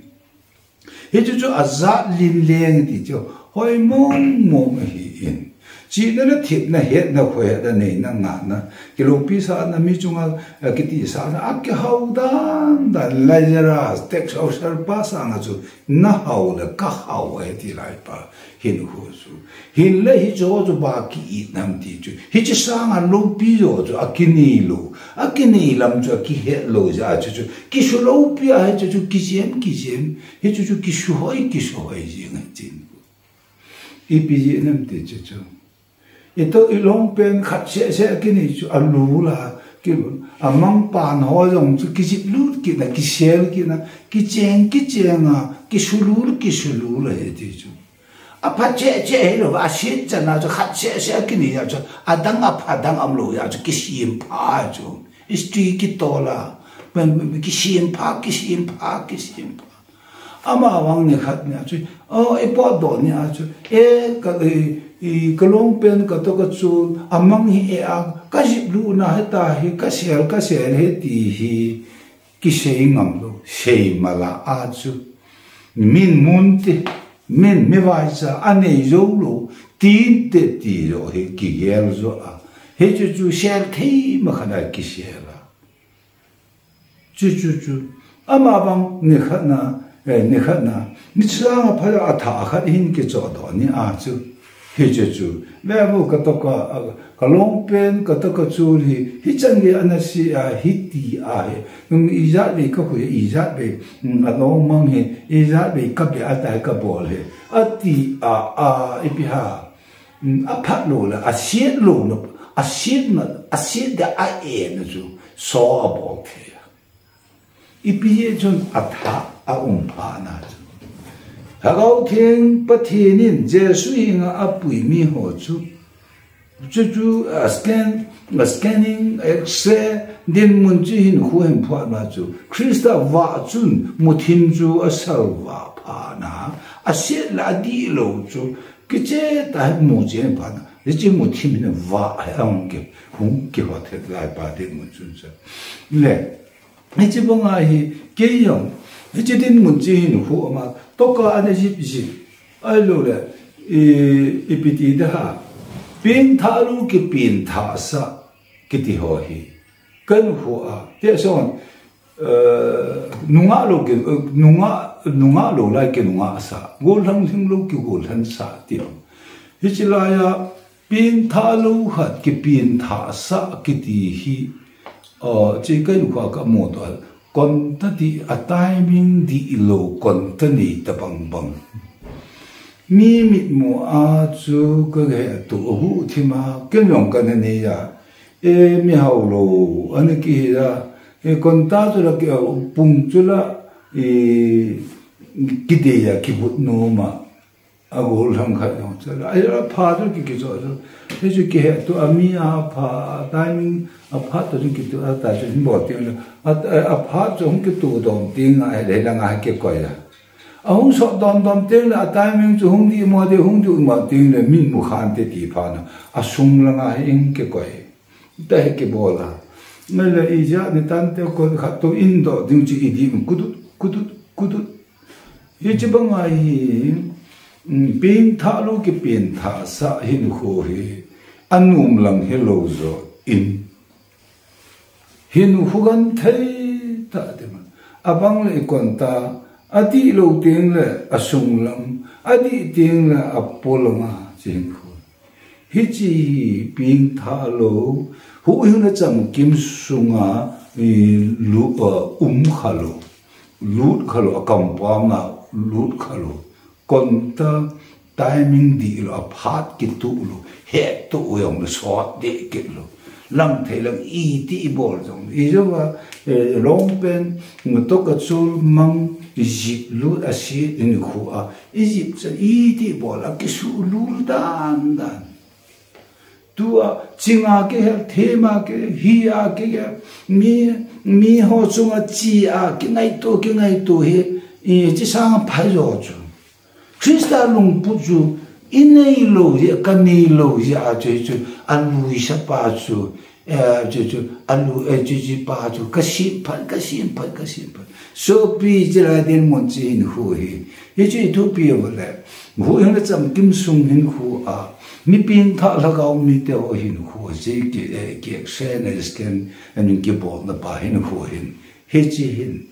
Hiche chu ajat lin leng ti chu hoi mong mong ahi in. Chihna le thepna, hetna, khohetna, neina, ngahna, kiloupi sahna, mi chunga, eh, kitisahna, akihao dan dan, Lazarus, tax officer pa sanga chu, nahao le kahao ahi ti lai pa. Hinkho chu. Hinlah hiche ho chu ba ki-it nam ti chu. Hiche sanga loupi jo chu akinei lou. Akinei lam chu akihet lou jeh a chu chu. Kisu loupi a hiche chu kijem, kijem. Hiche chu kisu hoi, kisu hoi jeng ahi tin. Ipi jeh nam ti chu chu. Itoh ilong pen khat seh seh akinei chu alul a. Kilul. Amang pan ho jong chu kijip lut kit na, kisel kit na. Kicheng, kicheng a. Kisu lul, kisu lul ahi ti chu. Apha cheh cheh hilou, aset chan a chu khat seh seh akinei a chu, adang apha dang umlou a chu, kisempha chu. Istri kitol a, kisempha, kisempha, kisempha. Amavang nikhat nia chu, o, ipotdoh nia chu, e, ka, i, i, kalong pen katoh kachol, amang hi e a, kajip lutna hita hi, kasel, kasel hi ti hi. Kisei ngam lou, sei mala a chu. Min mun ti, min mi vaicha, anei jou lou, tin te ti jo hi kigel jo a. Hichu chu sel thei ma khat a kisel a. Chu chu chu. Amavang nikhat na, eh, nikhat na. Ni chang a pha a tha khat hin kichodoh nia chu. Hiche chu, vevo katoh ka, a, kalong pen katoh kachol hi, hichan gei ana sei a, hiti ahi. Um, ijat vei kakhui, ijat vei, um, along mang hi, ijat vei kabe a tai kabol hi. Ati a, a, ipi ham. Um, aphat lou le, aset lou le, aset na, aset de a e na chu, so abol thei a. Ipi jeh chun atha a um phat na chu. Lhagao Theng Pathen in Jesu henga apui mi ho chu. Chu chu, a scan, a scanning, X-ray, dinmun chu hinkho hin phuat na chu. Christa vah chun muthim chu asalvah phat na. Aset le adih lou chu. Kiche ta hi mu che pa na. Hiche mu thim hin va hi a hung ki, hung kiho thet lai pa dinmun chun sa. Le, hiche banga hi kei jong, hiche dinmun che hin khu ama, toka ana jip jip. Ahilou le, i, ipi ti da ha. Pengthah lou kipengthah sah kiti ho hi. Kan khu a, te son, eh, nungah lou ki, eh, nungah, nungah lou lai kinungah sah. Gollhang lhinglou kigollhang sah ti. Hiche lai a, pengthah lou khat kipengthah sah kiti hi, eh, che kan khu a ka mu to. Kon ta ti a timing dihlou kon ta nei ta bang bang. Mi mitmu a chu ka he tu a hu thim a, ken jong ka na nei a. E, mi hao lou, ana kihi a. E, kon ta chu la ki, pung chu la, e, kidei a, kivut nom a. A gollhang khat jong chu la. Ai, a pha chu ki, kicho chu. Hichu kihe tu a mi a pha, a timing, a pha tu chu kitu a ta chu hin bol ti le. A, a pha chu hung kitu dom ti nga, he le la nga kikoi a. A hung sot dom dom teng le, a timing chu hung di mo de, hung di mo teng le, min mu khan te ti pha na. A sung langa hi in kikoi. Ta hi kibol a. Ngai le ijat ni tan te kon khat to in do ding chi i di kudut, kudut, kudut. Hiche banga hi, mm, pengthah lou kipengthah sah hin khu hi. A nom lang hilou jo in. Hin khu kan thei ta ti ma. A bang le i kon ta, a dihlou teng le a sung lang, a dih teng le a po lang a, chi hin khu. Hiche hi pengthah lou, hu hin a chamkim sunga, i lu, a, um kha lou, lut kha lou, a kampam na lut kha lou. Kon ta timing dihlou, a phat kitu lou, het tu u jong lou, sot de kit lou. Lang thei lang i ti i bol jong. I jong a, eh, long pen, to ka chul mang, i jip lut a si, in khu a, i jip cha i ti bol a, kisu lul dan dan. Tu a, ching a kihel, them a kihel, hi a kihel, mi, mi ho chunga chi a, kingaito, kingaito hi, i chi sang phai jo chu. Krista lungput chu, i neilou jeh, ka neilou jeh a chu, chu, a luisa pa chu, eh, chu, chu, a lu, eh, chu, chu pa chu, ka sim phat, ka sim phat, ka sim phat. Sopi chilai dinmun chi hin khu hi. Hichu i thupi u le. Hu hin le chamkim sung hin khu a. Mi pengthah lhagao mite ho hin khu a. Chi ki, eh, ki action, eh, scan, eh, min kibol na pa hin khu hin. Hichi hin.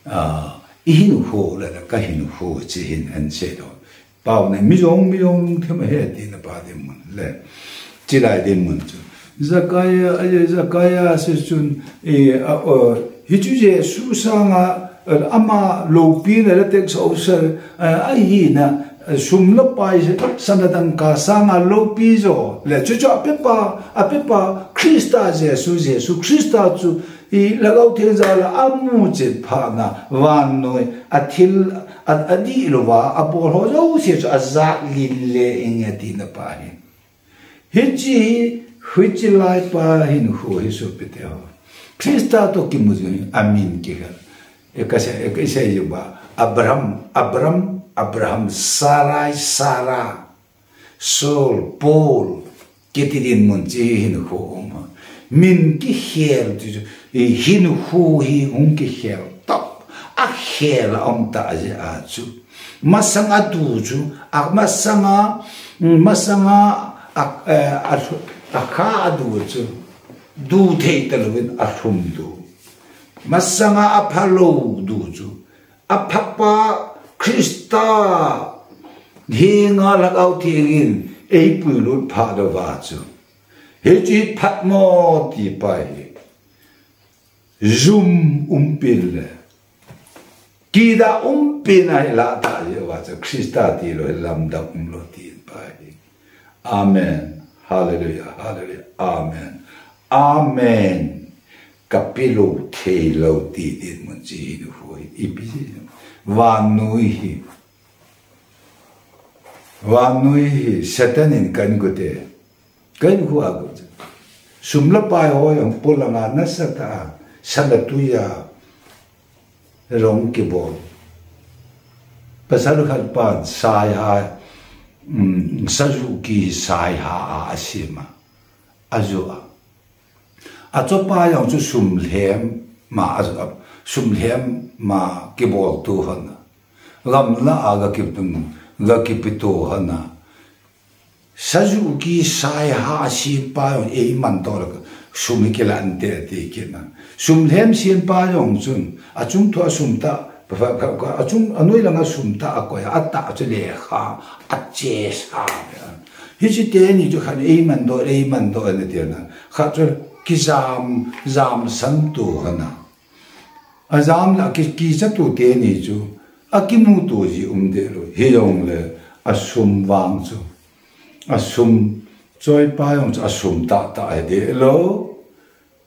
Ah, i hin khu le, le ka hin khu chi hin an se do. Pau ne mi jong, mi jong lungthim a he ti na pa dinmun le. Chilai dinmun chu. Zakaia, eh, Zakaia si chun, eh, a, o, hichu Jesu sanga, eh, ama loupi na le tek so sel, eh, a hi na, eh, sum le pai se, sana dangka sanga loupi jo. Le chu chu a pepa, a pepa Krista Jesu, Jesu Krista chu, i Lhagao Theng jal a amu chet phat na, vannoi, a thil, a, a dihlou va, a bol ho jouse chu a jat lin le ing e ti na pa hi. Hichi hi, hichi lai pa hin khu hi sopi te ho. Krista to kimu jing hi, a min kihel. E ka se, e ka se ju ba, Abraham, Abram, Abraham, Sarai, Sara. Saul, Paul, kiti dinmun chi hin khu um a. Min kihel ti chu, i hin khu hi hung kihel tah. A khel a um ta jeh a chu. Masang a tu chu, a masang a, masang a, a, eh, a, a kha a du chu. Du thei ta louvin a lhum du. Masang a a phalou du chu. A phapa Krista henga Lhagao Theng in ei puilut phat uva chu. Hichi phat mo ti pa hi. Jum um pen le. Kida um pen a hi la ta jeh uva chu Krista tilou hi lamdang umlou ti pa hi. Amen. Hallelujah. Hallelujah. Amen. Amen. Ka pe lou thei lou ti dinmun chi hin khu hi. Ipi vannoi hi. Vannoi hi Satan in kan gu te. Kan khu a gu te. Sum le pai ho jong polanga nasa ta. Sana tuiya. Rong kibol. Pasal khat pan, sai hai. um, Suzuki Saiha a asem a, ajoh a. Achopa jong chu sum lhem ma ajoh a, sum lhem ma kiboltu hon a. Gamla a ga kipe, ga kipeto hon a. Suzuki Saiha a sempa jong eiman toh le sum hi kilah inte ati kit na. Sum lhem sempa jong chun achung thua sum tah, achung anoi langa sum tah akoi a, atah chu lekha achesa. Hiche teni chu khat eiman toh, eiman toh ati na. Khat chu kijam, jamsan tu hon a. Ajam le aki, kicha tu teni chu akimuto ji um deh lou. Hijongle asum vang chu, asum choipa jong chu asum tahtah hi deh lou.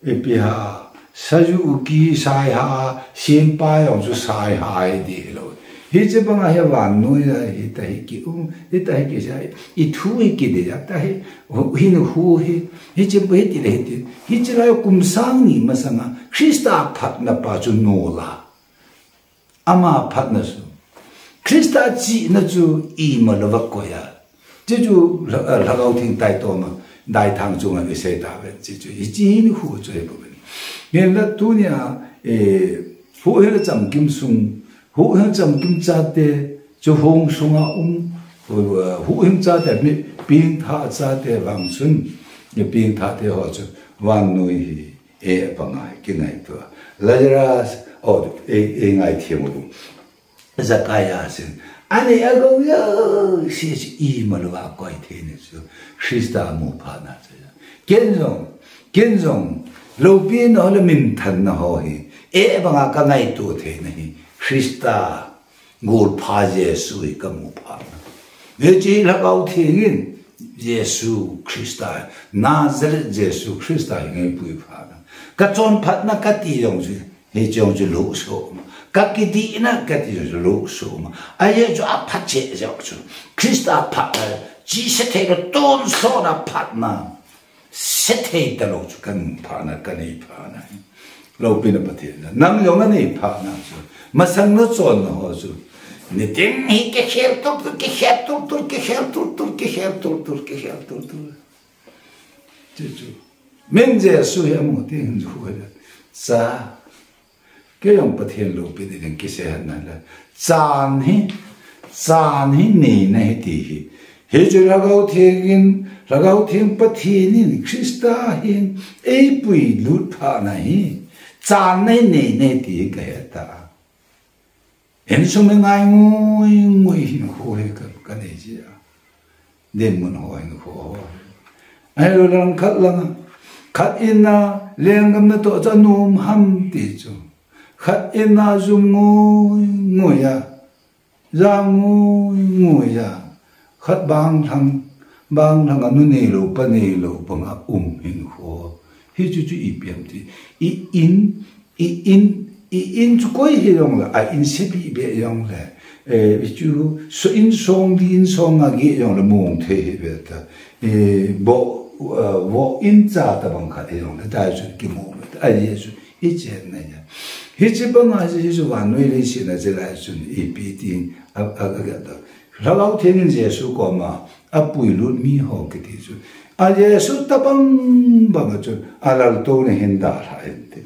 Ipi ham, Suzuki Saiha sempa jong chu Saiha hi deh lou. Hiche banga hi vannoi a hita hi ki um, hita hi kisei, ithu hi kidei a ta hi, hinkho hi, hiche bu hiti le hiti. Hiche lai kum sang ni masanga Christa phatna pa chu nol a. Ama phatna chu, Christa chihna chu ima louva koi a. Chuchu Lha-, Lhagao Theng taitom a, Daithang chunga isei tauve, chuchu, hiche hinkho chu hi bou ve. Hinla tunia, eh, huhhing le chamkim sung, huhhing le chamkim chate, chu hung sunga um, huhhing chate, mi pengthah chate vang chun, mi pengthah te ho chu, vannoi hi, eh, banga kingaito a. Lazarus, oh, eh, eh, ngaithem u. Zacharias in, anei agou jouse chu ima louva akoi theina chu Christa mu phatna chu. Ken jong, ken jong, loupina ho le minthanna ho hi, eh, banga kangaito theina hi, Christa, golpha Jesu hi kamu phatna. Hiche Lhagao Theng in Jesu Christa, Nazareth Jesu Christa hi eipui phatna. Kachonphatna kati jong chu, hiche jong chu lhuhsoh ma. Kakidihna kati jong chu lhuhsoh ma. Ajeh chu aphat cheh jeh chu, Christa phatna, chihse thei le tonsot a phatna, se thei talou chu kamu phatna, kanei phatna hi. Loupina Pathen, nang jong nanei phatna chu, masang nachonna ho chu, nitin hi kikhel tul tul, kikhel tul tul, kikhel tul tul, kikhel tul tul, kikhel tul tul. Chuchu, min Jesu hi amu teng chu khu hi le, cha, kei jong Pathen loupina ding kiseihetna le, chan hi, chan hi neina ahi ti hi. Hichu Lhagao Theng in, Lhagao Theng Pathen in, Christa hin, eipui lut phatna hi, channa hi neina ahi ti hi kahe ta. Insung le ngai ngui ngui hinkho hi ka, kanei ji a. Dinmun ho hinkho ho. Ahilou le langkhat langa, khat in a lenggam natoh chu anom ham ti chu, khat in a jum ngui ngui a, ja ngui ngui a, khat banglhang, banglhang a nu neilou pa neilou banga um hinkho. Hichu chu ipi ham ti, i in, i in, i in chu koi hijongle, a in se beh beh jongle, eh, chu so in song, li in song a geh jongle mong thei hi ve ta. Eh, vo, eh, vo in cha tabang khat hijongle, tai chu kimu ve ta. Ajeh chu ichenna ahi. Hiche banga hiche chu vannoi leiset a chelai chun ipi tin a, a, agel ta. Lhagao Theng in Jesu koma apuilut mi ho kiti chu, a Jesu tabang banga chu alaltouna hin dalha inte.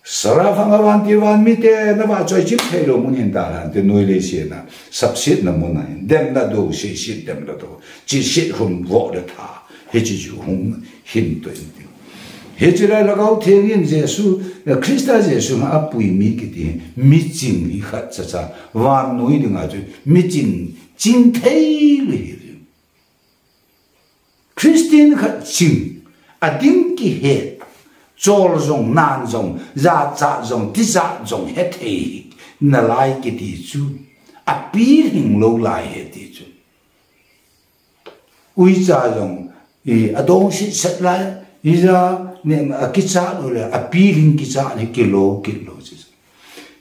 Sarafang a vantil vanmite navahchoi chim theilou mun hin dalha inte, noi leiset a, sapsetna mun a hin, demna do, seiset demna do, chiset hung vo le tha, hiche chu hung hin to inte. Hiche lai Lhagao Theng in Jesu, Christa Jesu a apui mi kiti, miching hi khat chacha, vannoi dinga chu, miching, ching thei le hi. Christian khat ching, ading kihet, chol jong, nan jong, jachat jong, tijat jong, hethei nalai kiti chu, apilhing lou lai ahi ti chu. Uicha jong, i, adong sitset lai, ija, ne, akichat lou le, apilhing kichat hi kilou, kilou, chi.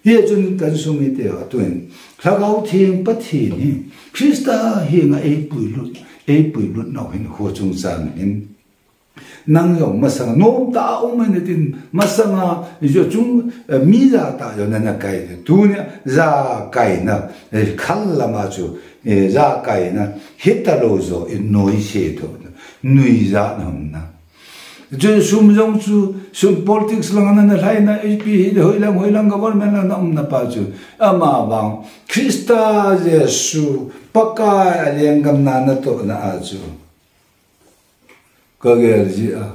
Hichun kansung mite ho, tuin, Lhagao Theng Pathen hi, Christa henga eipuilut, eipuilut nau hinkho chungchang hin, Nang jong masanga nomtah a um in tin, masanga jo chung, eh, mi jatah jong nana kai te. Tunia jakaina, eh, khal lama chu, eh, jakaina hitalou jo in noi se tho. Nuijat na hung na. Chu sum jong chu, sum politics lang nana lhaina, ipi hi hoilang, hoilang government lang na umna pa chu. Amavang, Christa Jesu, Pakai a lenggam na natohna a chu. Ka gel jeh a.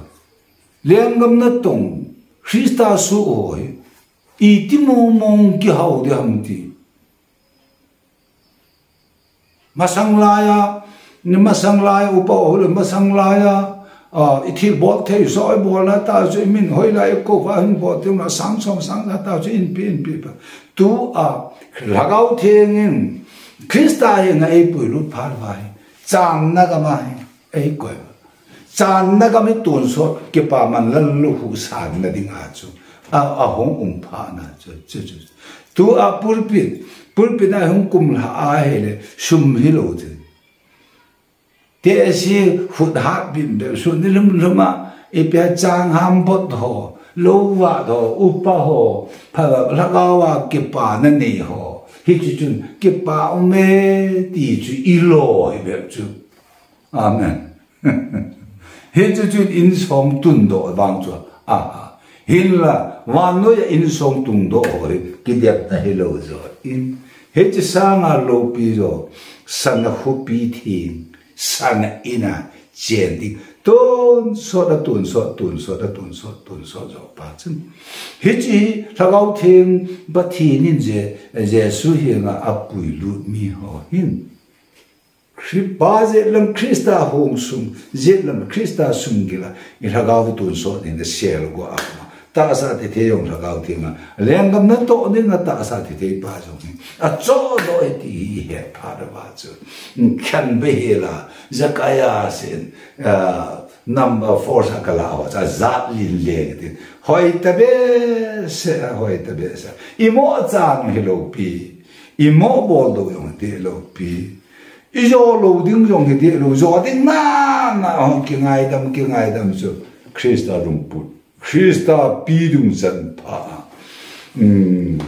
Lenggam natong, Christa soh ho hi, iti mong mong kihao ding ham ti. Masang laiya, ni masang laiya, upa ho le masang laiya, ah, i thilbol thei, soi bol la ta chu i min hoilai i kou va hin bol thei, masang som sang la ta chu inpi, inpi pa. Tua, Lhagao Theng in, Christa henga eipui lut phat uva hi, channa gam a hi, eikoi. Channa gam hi tonsot, kipaman lallukhuh sanna dinga chu. A, ahung um phat na chu, chu, chu. Tua pulpit, pulpit a hung kumlha ahile, sum hilou chu. Tehse khut hat bim bim, sun ni lum lum a, ipi a changham bot ho, louvat ho, upa ho, pha, lhagao a kipana nei ho. Hichu chun, kipa ume ti chu ilo hi bep chu. Amen. Hichu chun insung tungdoh vang chu. Aha. Hinla, vannoi a insung tungdoh ho hi, kidepna hilou jo in. Hichu sanga loupi jo, sana khopi theng, sana in a chen ding. Tonsot a tonsot, tonsot a tonsot, tonsot jo pa chun. Hichu hi, Lhagao Theng, Pathen in Je-, Jesu henga apui lut mi ho hin. Kri-, pa jetlam Christa hung sung, jetlam Christa sunggil a, i lhagao tonsot in a sel go a ma. Tahsa thei thei jong Lhagao Theng a. Lenggam natoh ding a tahsa thei thei pa jong hi. Achohdoh e ti hi ihet phat uva chu. Khanbe hela, Zacchaeus in, ah, number four sa kala ho, cha jat lin le ti. Hoi ta behseh, hoi ta behseh. Imo chan hilou pi. Imo bol doh jong hilou pi. Ijo lou ding jong hi dih lou, jo ding na, na, hong kingaidam, kingaidam chu. Christa lungput. Christa pi dungchan pha. Hmm.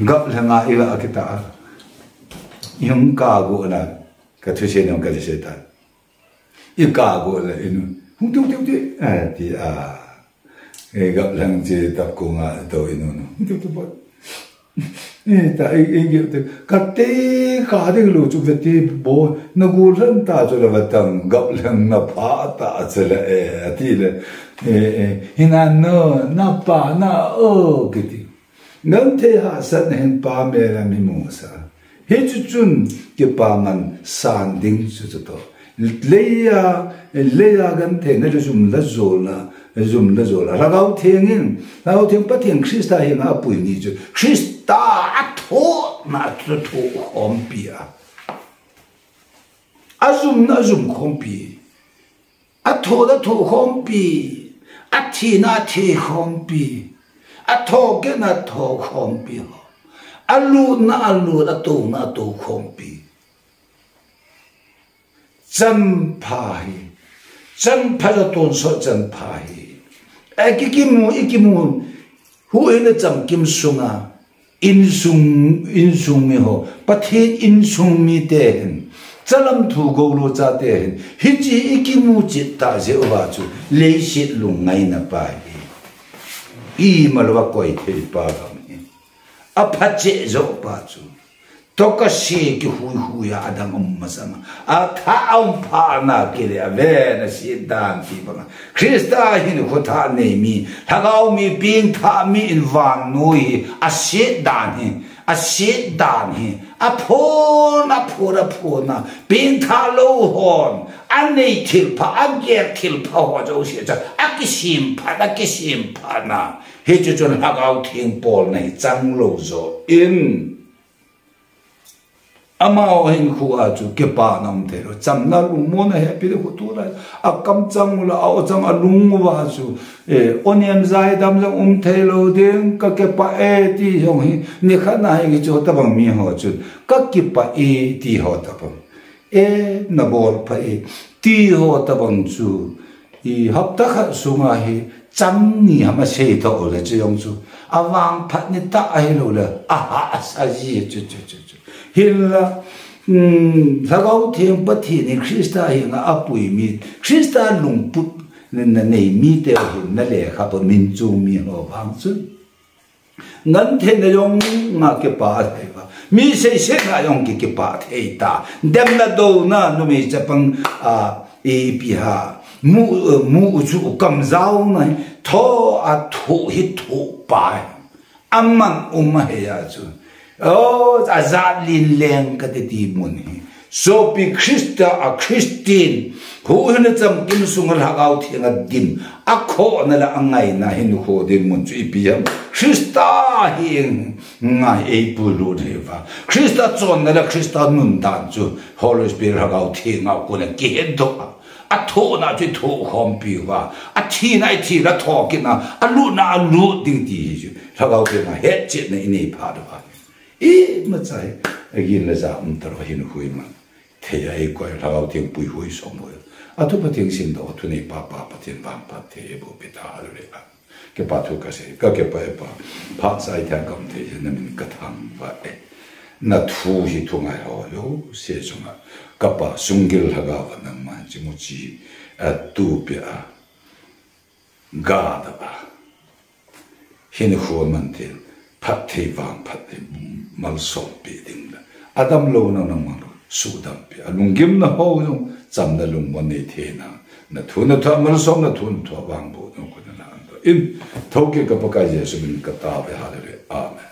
Gap lhenga ila kita. Ihung kago na, ka thuseina ka thusei ta. I kago le inu. Hung tiu, tiu, tiu. Eh, ti a. Eh, gap lheng chi tap ko nga to inu nu. Hung tiu, tiu, bot. Eh, ta, eh, eh, gap te. Ka te kha ding lou chu ve ti bo. Na gu lheng ta chu la va tang. Gap lheng na pha ta chu la, eh, ati le. Eh, eh. Hina no, na pa, na o, kiti. Genthei hahsatna hin Pa mel a mi musa. Hichu chun kipaman san ding chu chu to. Leiya, leiya gentheina le jum le jolna, jum le jolna. Lhagao Theng in, Lhagao Theng Pathen Christa henga apui ni chu. Christa a thohna a thoh khompi a. A jumna a jum khompi. A thohna a thoh khompi, a thina a thi khompi, a thokehna a tho khompi ho. A lutna a lut, a touna a to khompi. Chanpha hi, chanpha a tonsot chanpha hi. A kikimu, i kimu, Huhhingna chamkim sunga, insung, insung mi ho, Pathen insung mite hin, chalam thu golo chate hin, hiche i kimu chet tah jeh uva chu, leiset lungngaina pa hi. Imalouva koi thei pa gam hi. Apha cheh joh pa chu. Toh kasei kihuihui a adang um masanga. Athah a um phat na kile a ven a set dan ti banga. Christa hin khut thah nei mi, lhagao mi, pengthah mi in vannoi hi, aset dan hi, aset dan hi, aphon, aphon, aphon a, pengthah lou hon, anei thilpha, agel thilpha ho jouse chu, akisemphat, akisemphat na. Hiche chun lhagao theng polna hi chang lou joh in. Amaho hinkho a chu kipana um thei lou. Chamna lungmonna hepi le khu tulai. Akam chang ula, a-o chang alung uva chu. Eh, onem jaidam jong um thei lou ding, kakipah e ti jong hi. Nikhat na hi kicho tabang mi ho chun. Kakipah e ti ho tabang. E, nabol pha e. Ti ho tabang chu, i hapta khat sunga hi chang ni ham asei tah le chu jong chu, avangphat ni tah ahilou le, aha, asa ji chu, chu, chu, chu. Hinla, um, Lhagao Theng Pathen in Christa henga apui mi, Christa lungput na nei mite hin na lekha pa min chu mi ho vang chu. Ngan thei na jong nga kipah thei va. Mi sei sei na jong ki kipah thei ta. Demna douna numei chapang a ipi ham. Mu, mu chu kamjao na hi. Tho a thu hi thu pa. Aman um a hei a chu. Oh, ajat lin leng kati ti mun hi. Sopi Christa a Christian, huhhingna chamkim sunga Lhagao Theng a dim, akhohna le angaina hi nukho ding mun chu ipi ham. Christa hi ngai ei puilut hi va. Christa chonna le Christa nundan chu Holy Spirit Lhagao Theng a kona kihetdoh a. Athohna chu ithoh khompi uva. Athina ithi la thokit na, alutna alut ding ti hi chu. Lhagao Theng a hetchetna inei phat uva. Imacha hi, agin le ja um talou hin hui man. Thei a eikoi Lhagao Theng puihoi som hoi. Athu Pathen simdoh, athunei pa pa Pathen vangphat thei eiboh peh ta, hallelujah. Kipa thu kasei, kakipah e Pa. Phat sa ithei gam thei hi namin kathangvah e. Nathu hi thu ngai ho jouse chunga. Kapa sunggil Lhagao va nangman chimuchi, atupi a. Gada ba. Hinkho man thei, phatthei vangphat thei, malsom peh ding le. Adamlouna nangman suhdam peh. Alunggimna ho jong, chamna lungmon nei theina. Nathu nathu a malsom, nathu nathu a vangboh jong kona la an doh in. Thokit ka Pakai Jesu min kataove, hallelujah. Amen.